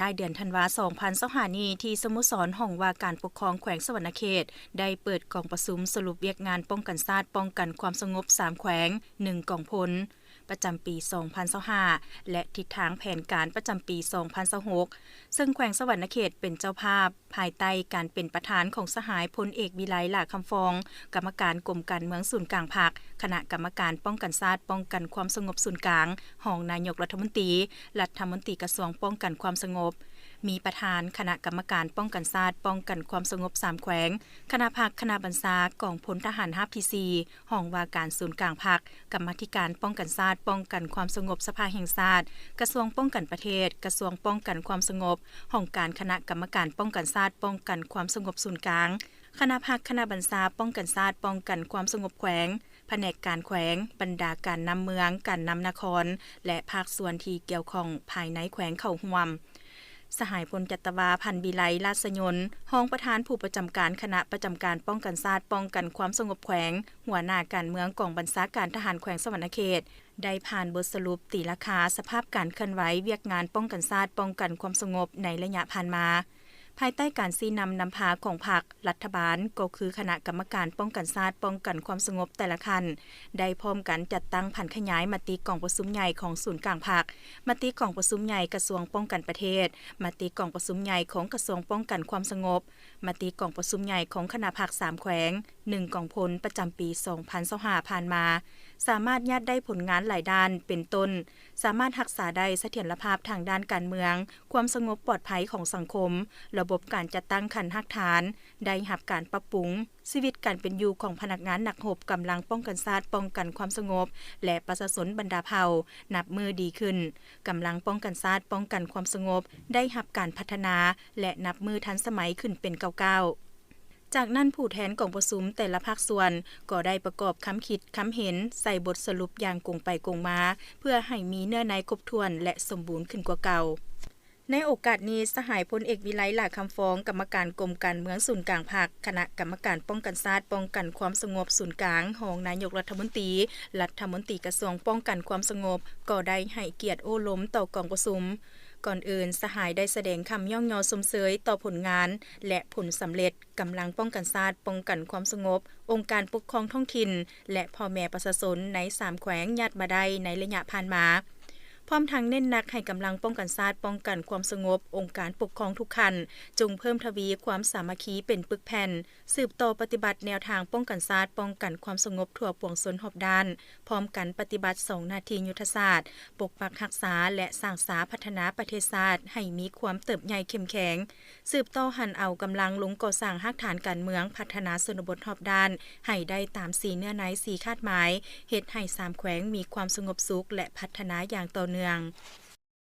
ທ້າຍເດືອນທັນວາ ສອງພັນຊາວຫ້ານີ້ ທີ່ສະໂມສອນຫ້ອງວ່າການປົກຄອງແຂວງສະຫວັນນະເຂດ ໄດ້ເປີດກອງປະຊຸມສະຫຼຸບວຽກງານປ້ອງກັນຊາດ, ປ້ອງກັນຄວາມສະຫງົບສາມແຂວງ, ໜຶ່ງກອງພົນ ປະຈຳປີສອງພັນຊາວຫ້າ ແລະ ທິດທາງແຜນການປະຈຳປີສອງພັນຊາວຫົກ ເຊິ່ງແຂວງສະຫວັນນະເຂດເປັນເຈົ້າພາບ ພາຍໃຕ້ການເປັນປະທານຂອງສະຫາຍພົນເອກ ວິໄລ ຫຼ້າຄຳຟອງ, ກຳມະການກົມການເມືອງສູນກາງພັກ, ຄະນະກຳມະການປ້ອງກັນຊາດ, ປ້ອງກັນຄວາມສະຫງົບສູນກາງ, ຮອງນາຍົກລັດຖະມົນຕີ, ລັດຖະມົນຕີກະຊວງປ້ອງກັນຄວາມສະຫງົບ, ມີປະທານຄະນະກຳມະການປ້ອງກັນຊາດ, ປ້ອງກັນຄວາມສະຫງົບສາມແຂວງ, ຄະນະພັກ, ຄະນະບັນຊາ, ກອງພົນທະຫານຮາບທີສີ່, ຫ້ອງວ່າການສູນກາງພັກ, ກຳມາທິການປ້ອງກັນຊາດ, ປ້ອງກັນຄວາມສະຫງົບສະພາແຫ່ງຊາດ, ກະຊວງປ້ອງກັນປະເທດ, ກະຊວງປ້ອງກັນຄວາມສະຫງົບ, ຫ້ອງການຄະນະກຳມະການປ້ອງກັນຊາດ, ປ້ອງກັນຄວາມສະຫງົບສູນກາງ, ຄະນະພັກ, ຄະນະບັນຊາປ້ອງກັນຊາດ, ປ້ອງກັນຄວາມສະຫງົບແຂວງ, ພະແນກການແຂວງ, ບັນດາການນຳເມືອງ, ການນຳນະຄອນ ແລະ ພາກສ່ວນທີ່ກ່ຽວຂ້ອງພາຍໃນແຂວງເຂົ້າຮ່ວມ. ສະຫາຍພົນຈັດຕະວາ ພັນວິໄລ ລາຊະຍົນ ຮອງປະທານຜູ້ປະຈຳການຄະນະປະຈຳການປ້ອງກັນຊາດ, ປ້ອງກັນຄວາມສະຫງົບແຂວງ, ຫົວໜ້າການເມືອງກອງບັນຊາການທະຫານແຂວງສະຫວັນນະເຂດ ໄດ້ຜ່ານບົດສະຫຼຸບຕີລາຄາສະພາບການເຄື່ອນໄຫວວຽກງານປ້ອງກັນຊາດ, ປ້ອງກັນຄວາມສະຫງົບໃນໄລຍະຜ່ານມາ. ພາຍໃຕ້ການຊີ້ນຳນຳພາຂອງພັກ, ລັດຖະບານ ກໍຄືຄະນະກຳມະການປ້ອງກັນຊາດ, ປ້ອງກັນຄວາມສະຫງົບແຕ່ລະຂັ້ນ ໄດ້ພ້ອມກັນຈັດຕັ້ງຜັນຂະຫຍາຍມະຕິກອງປະຊຸມໃຫຍ່ຂອງສູນກາງພັກ, ມະຕິກອງປະຊຸມໃຫຍ່ກະຊວງປ້ອງກັນປະເທດ, ມະຕິກອງປະຊຸມໃຫຍ່ຂອງກະຊວງປ້ອງກັນຄວາມສະຫງົບ, ມະຕິກອງປະຊຸມໃຫຍ່ຂອງຄະນະພັກສາມແຂວງ, ໜຶ່ງກອງພົນ ປະຈຳປີສອງພັນຊາວຫ້າຜ່ານມາ ສາມາດຍາດໄດ້ຜົນງານຫຼາຍດ້ານ ເປັນຕົ້ນ ສາມາດຮັກສາໄດ້ສະຖຽນລະພາບທາງດ້ານການເມືອງ, ຄວາມສະຫງົບປອດໄພຂອງສັງຄົມ, ລະບົບການຈັດຕັ້ງຂັ້ນຮາກຖານໄດ້ຮັບການປັບປຸງ, ຊີວິດການເປັນຢູ່ຂອງພະນັກງານນັກຮົບກຳລັງປ້ອງກັນຊາດ, ປ້ອງກັນຄວາມສະຫງົບ ແລະ ປະຊາຊົນບັນດາເຜົ່າ ນັບມື້ດີຂຶ້ນ, ກຳລັງປ້ອງກັນຊາດ, ປ້ອງກັນຄວາມສະຫງົບ ໄດ້ຮັບການພັດທະນາ ແລະ ນັບມື້ທັນສະໄໝຂຶ້ນເປັນກ້າວໆ. ຈາກນັ້ນ ຜູ້ແທນກອງປະຊຸມແຕ່ລະພາກສ່ວນກໍໄດ້ປະກອບຄຳຄິດຄຳເຫັນໃສ່ບົດສະຫຼຸບຢ່າງກົງໄປກົງມາ ເພື່ອໃຫ້ມີເນື້ອໃນຄົບຖ້ວນ ແລະ ສົມບູນຂຶ້ນກວ່າເກົ່າ. ໃນໂອກາດນີ້ ສະຫາຍພົນເອກ ວິໄລ ຫຼ້າຄຳຟອງ ກຳມະການກົມການເມືອງສູນກາງພັກ, ຄະນະກຳມະການປ້ອງກັນຊາດ, ປ້ອງກັນຄວາມສະຫງົບສູນກາງ, ຮອງນາຍົກລັດຖະມົນຕີ, ລັດຖະມົນຕີກະຊວງປ້ອງກັນຄວາມສະຫງົບ ກໍໄດ້ໃຫ້ກຽດໂອ້ລົມຕໍ່ກອງປະຊຸມ. ກ່ອນອື່ນ ສະຫາຍໄດ້ສະແດງຄຳຍ້ອງຍໍຊົມເຊີຍຕໍ່ຜົນງານ ແລະ ຜົນສຳເລັດ ກຳລັງປ້ອງກັນຊາດ, ປ້ອງກັນຄວາມສະຫງົບ, ອົງການປົກຄອງທ້ອງຖິ່ນ ແລະ ພໍ່ແມ່ປະຊາຊົນໃນສາມແຂວງຍາດມາໄດ້ໃນໄລຍະຜ່ານມາ, ພ້ອມທັງເນັ້ນໜັກໃຫ້ກຳລັງປ້ອງກັນຊາດ, ປ້ອງກັນຄວາມສະຫງົບ, ອົງການປົກຄອງທຸກຂັ້ນ ຈົ່ງເພີ່ມທະວີຄວາມສາມັກຄີເປັນປຶກແຜ່ນ, ສືບຕໍ່ປະຕິບັດແນວທາງປ້ອງກັນຊາດ, ປ້ອງກັນຄວາມສະຫງົບທົ່ວປວງຊົນຮອບດ້ານ, ພ້ອມກັນປະຕິບັດສອງໜ້າທີ່ຍຸດທະສາດ, ປົກປັກຮັກສາ ແລະ ສ້າງສາພັດທະນາປະເທດຊາດໃຫ້ມີຄວາມເຕີບໃຫຍ່ເຂັ້ມແຂງ, ສືບຕໍ່ຫັນເອົາກຳລັງລົງກໍ່ສ້າງຮາກຖານການເມືອງ, ພັດທະນາຊົນນະບົດຮອບດ້ານໃຫ້ໄດ້ຕາມສີ່ເນື້ອໃນ, ສີ່ຄາດໝາຍ, ເຮັດໃຫ້ສາມແຂວງມີຄວາມສະຫງົບສຸກ ແລະ ພັດທະນາຢ່າງຕໍ່ເນື່ອງ.